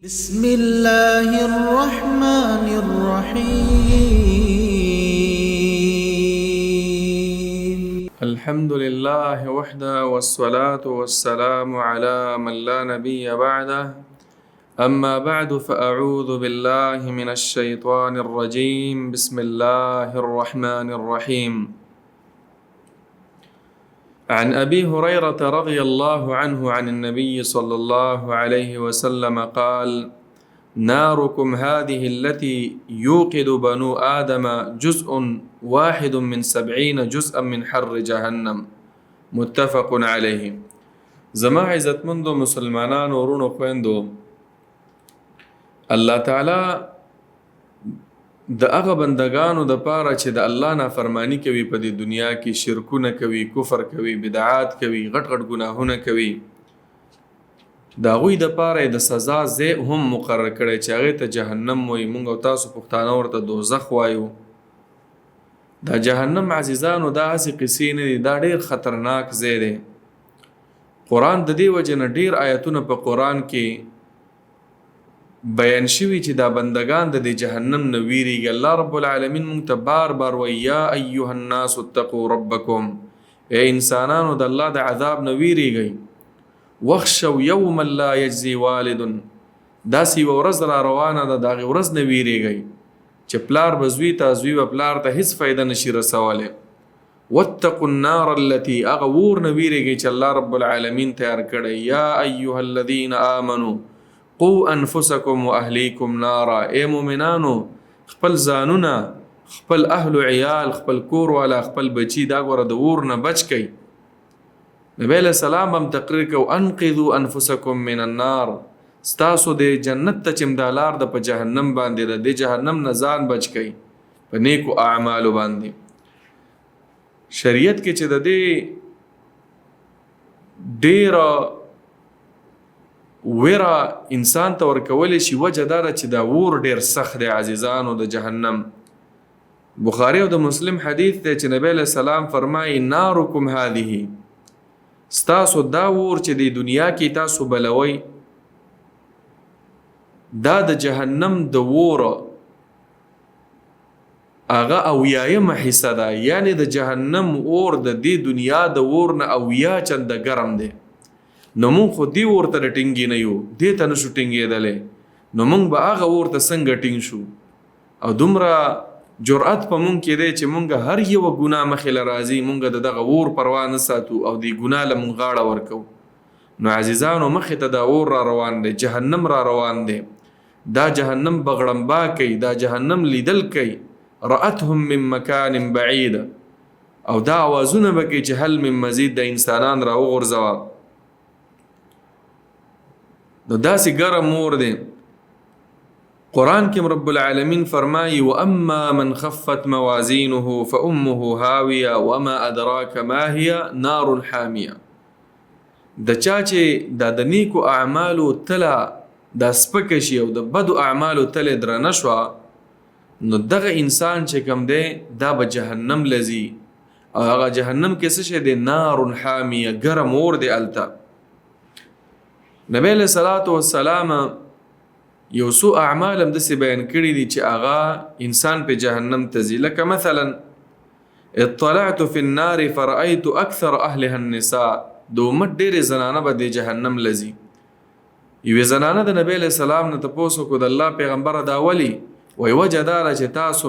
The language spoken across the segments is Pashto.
بسم الله الرحمن الرحيم. الحمد لله وحده والصلاة والسلام على من لا نبي بعده، أما بعد، فأعوذ بالله من الشيطان الرجيم، بسم الله الرحمن الرحيم. عن أبي هريرة رضي الله عنه عن النبي صلى الله عليه وسلم قال: ناركم هذه التي يوقد بنو آدم جزء واحد من 70 جزءا من حر جهنم، متفق عليه. زما عزتمندو مسلمانانو، ورونو، خويندو، الله تعالی د هغه بندگانو د پاره چې د الله نافرمانی کوي، په دې دنیا کې شرکونه کوي، کفر کوي، بدعات کوي، غټ غټ ګناهونه کوي، د هغوی د پاره د سزا ځای هم مقرر کړی چې هغې ته جهنم وایي. مونږ او تاسو پښتانه ورته دوزخ وایو. دا جهنم عزیزانو دا هسې قصې نه دي، دا ډېر خطرناک ځای دی. قرآن د دې وجې نه ډېر آیتونه په قرآن کې بیان شوي چې دا بندگان د دې جهنم نه ویریږي. الله رب العالمین مونږ ته بار بار وایي: یا ایها الناس اتقوا ربکم، ای انسانانو د الله د عذاب نه ویریږئ. واخشوا یوما لا یجزي والد، داسې یوه ورځ را روانه ده، د هغې ورځ نه ویریږئ چې پلار به زوی ته، زوی به پلار ته هیڅ فایده نشي رسولی. واتقوا النار التي، هغه ور نه ویریږئ چې الله رب العالمین تیار کړی. یا ایها الذین آمنو قو انفسکم واهلیکم نارا، ای مؤمنانو خپل ځانونه، خپل اهل و عیال، خپل کور والا، خپل بچی دا ګوره د اور نه بچ کئ. نبی علیہ السلام هم تقریر کو: انقذوا انفسکم من النار، ستاسو د جنت ته چې دا لار ده په جهنم باندې ده، د جهنم نه ځان بچ کئ په نیکو اعمالو باندې. شریعت کې چې د دې ډېره ویره انسان ته ورکولی شي، وجه دا ده چې دا ور ډېر سخت دی عزیزانو د جهنم. بخاری او د مسلم حدیث دی چې نبی علیہ السلام فرمایي: نارکم هذه، ستاسو دا ور چې د دنیا کې تاسو بلوئ، دا د جهنم د ور هغه اویایمه حصه ده، یعنی د جهنم اور د دې دنیا د اور نه 70 چنده ګرم دی. نو مونږ خو دې اور ته ټینګې نه یو، دې ته نشو ټینګېدلی، نو مونږ به هغه اور ته څنګه ټینګ شو؟ او دومره جرأت په مونږ کې دی چې مونږ هر یوه ګناه مخې له راځي، مونږ د دغه اور پروا نه ساتو او دې ګناه له مونږ غاړه ورکوو. نو عزیزانو مخې ته دا اور را روان دی، جهنم را روان دی. دا جهنم بغړمبا کوي، دا جهنم لیدل کوي، رأتهم من مکان بعید، او دا آوازونه به کوي چې هل من مزید، د انسانان را وغورځوه. نو داسې ګرم اور دی. قرآن کې رب العالمین فرمایي: واما من خفت موازینه فامه هاویه وما ادراک ما هي نار حامیه. د چا چې دا د نیکو اعمالو تله دا سپکه شي او د بدو اعمالو تله درنه شوه، نو دغه انسان چې کوم دی دا به جهنم لځي، او هغه جهنم کې څه شی دی؟ نار حامیه، ګرم اور دی هلته. نبی علیہ الصلوة والسلام یو څو اعمال هم داسې بیان کړي دي چې هغه انسان په جهنم ته ځي. لکه مثلا: اطلعت فی النار فرأیت اکثر اهلها النساء، د امت ډېرې زنانه به د جهنم لځي. یوې زنانه د نبی علیہ السلام نه تپوس وکړو: د الله پیغمبره، دا ولي؟ وایي: وجه دا ده چې تاسو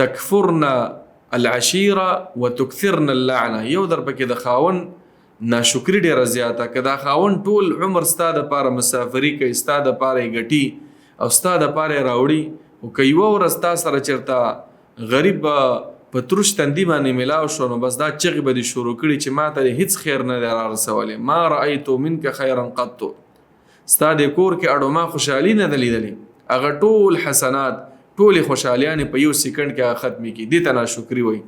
تکفرن العشیره وتکثرن اللعنه. یو در پکې د خاوند ناشکري ډېره زیاته، که دا خاوند ټول عمر ستا دپاره مسافري کوي، ستا دپاره یې ګټي او ستا دپاره یې راوړي، خو که یوه ورځ تا سره چېرته غریب په تروش تندي باندې ملاو شو، نو بس دا چغې به دې شروع کړي چې ما ته دې هیڅ خیر نه دی را رسولی، ما رأیت منک خیرا قط، ستا دې کور کې اړو ما خوشحالي نه ده لیدلې. هغه ټول حسنات، ټولې خوشحالیانې په یو سیکنډ کې هغه ختمې کړي. دې ته ناشکري وایي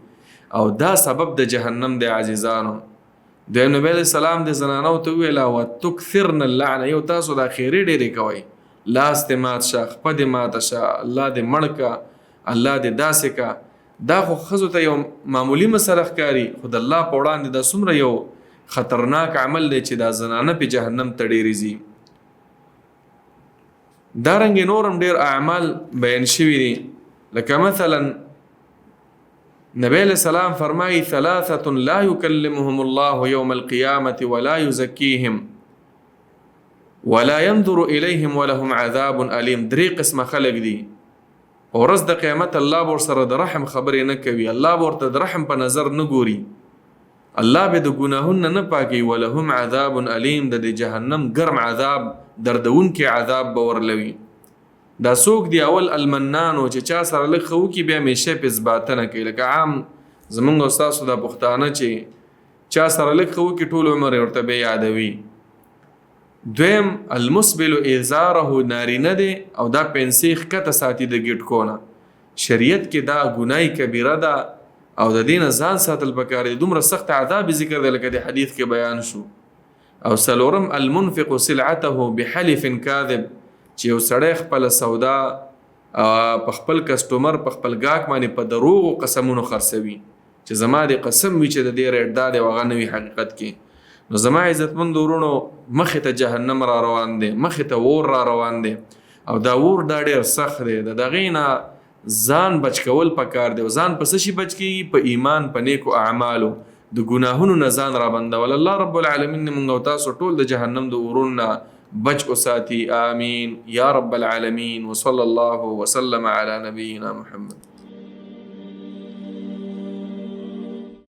او دا سبب د جهنم دی عزیزانو. دویم، نبی علیہ السلام د زنانو ته وویله: وتکثرن اللعنه، یو تاسو دا خیرې ډېرې کوئ، لاس دې مات شه، خپه دې ماته شه، الله دې مړ که، الله دې داسې که. دا خو ښځو ته یو معمولي مسله ښکاري، خو د الله په وړاندې دا څومره یو خطرناک عمل دی چې دا زنانه په جهنم ته ډېرې ځي. دارنګ نورم ډیر اعمال بیان شوي دي، لکه مثلا نبی علیہ السلام فرمایي: ثلاثه لا يكلمهم الله يوم القيامه ولا يزكيهم ولا ينظر اليهم ولهم عذاب اليم. درې قسمه خلق دي، ورځ د قیامت الله ور سره د رحم خبرې نه کوي، الله ورته د رحم په نظر نه ګوري، الله به د ګناهونو نه پاکي، ولهم عذاب الیم، د جهنم ګرم عذاب، دردونکي عذاب به ورلوي. دا څوک دی؟ اول المنانو، چې چا سره لږ ښه وکړي بیا همیشه پې زباتنه کوي، لکه عام زمونږ او ستاسو دا پښتانه چې چا سره لږ ښه وکړي ټول عمر یې ورته بیا یادوي. دویم المسبل ازاره، نارینه دی او دا پنسې ښکته ساتي د ګټکو نه. شریعت کې دا ګناه کبیره ده او د دې نه ځان ساتل پکار دي، دومره سخت عذاب ذکر دی لکه د حدیث کې بیان شو. او څلورم المنفق سلعته بحلف کاذب، چې یو سړی خپله سودا په خپل کسټمر، په خپل ګاک باندې په دروغو قسمونو خرڅوي، چې زما دې قسم وي چې د دې ریټ دا دی او هغه نه وي حقیقت کې. نو زما عزتمند ورونو، مخې ته جهنم را روان دی، مخې ته اور را روان دی، او دا اور دا ډېر سخت دی. د دغې نه ځان بچ کول پکار دی، او ځان په څه شي بچ کېږي؟ په ایمان، په نیکو اعمالو، د ګناهونو نه ځان را بندول. الله رب العالمین مونږ او تاسو ټول د جهنم د اورونو نه بچ وساتي، آمین یا رب العالمین. وصلی الله وسلم علی نبینا محمد.